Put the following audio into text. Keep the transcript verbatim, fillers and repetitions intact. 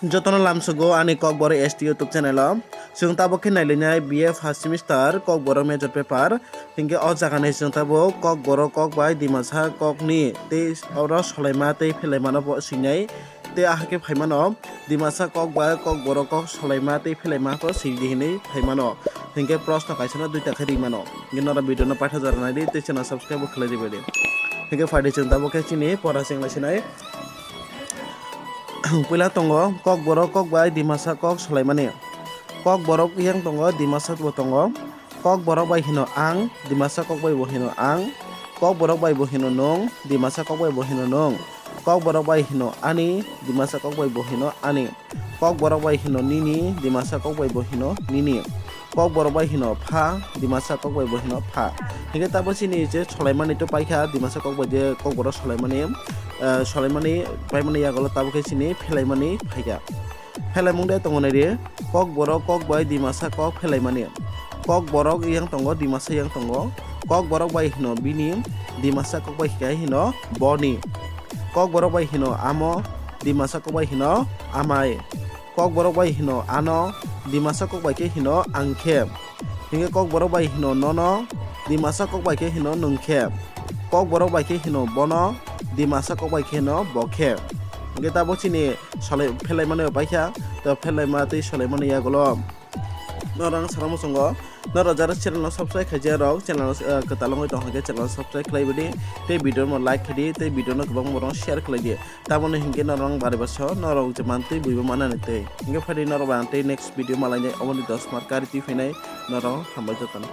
Jotono lamsogo ani Kokborok S T YouTube channel o. Chwng tabuk khe nailainai B A first semester Kokborok major paper. Hinkhe o jaga ni chwng tabuk Kokborok kok bai Dimasa kok ni tei oro solaima tei phelaima no bo swinai. Tei ahai khe phaimano Dimasa kok bai Kokborok kok solaima tei phelaima pho swidi hinwi phaimano. Hinkhe proshno kaisa no duita khe rimano. Hinkhe norok video no paithago jora naidi tei channel subscribe bo khlai di bai di. Hinkhe phaidi chwng tabuk khe chini pora chwng lai sinai. Puila tongo Kokborok kok bai Dimasa kok solaimani. Kokborok yang tongo, Dimasa bo tongo. Kokborok bai hino ang, Dimasa kok bai bo hino ang. Kokborok bai bo hino nwng, Dimasa kok bai bo hino nwng. Kokborok bai hino ani, Dimasa kok bai bo hino ani. Kokborok bai hino nini, Dimasa kok bai bo hino nini. Kokborok bai hino pha, Dimasa kok bai bo hino pha. Hinkhe tabuk chini je solaimani to paikha, Dimasa kok bai je Kokborok solaimani, eh, solaimani paimani yagulo tabuk khe chini phelaimani phaikha. Phelaimung de tongo naidi, Kokborok kok bai Dimasa kok phelaimani. Kokborok yang tongo, Dimasa yang tongo. Kokborok bai hino bini, Dimasa kok bai khe hino boni. Kokborok bai hino amo, Dimasa kok bai hino amai. Kokborok bai hino ano, Dimasa kok bai khe hino ang khe. Hinkhe Kokborok bai hino nono, Dimasa kok bai khe hino nwng khe. Kokborok bai khe hino bono, Dimasa kok bai khe hino bo khe. Hinkhe tabuk chini solai phelaimani paikha, to phelaima tei solaimani yagulo norok ang sana muchungo. Norok jara channel no subscribe khaijak rok, channel no, eh, kwtal wngwi tong hwnkhe channel no subscribe khlai bidi. Tei video no like khaidi, tei video no kwbangma borok share khlai di. Tamoni hinkhe norok ang bari baso, norok je mantwi buibo manani tei. Hinkhe phaidi norok bai ang tei next video malainai, oboni dos mar kari twi phainai, norok hambai jotono.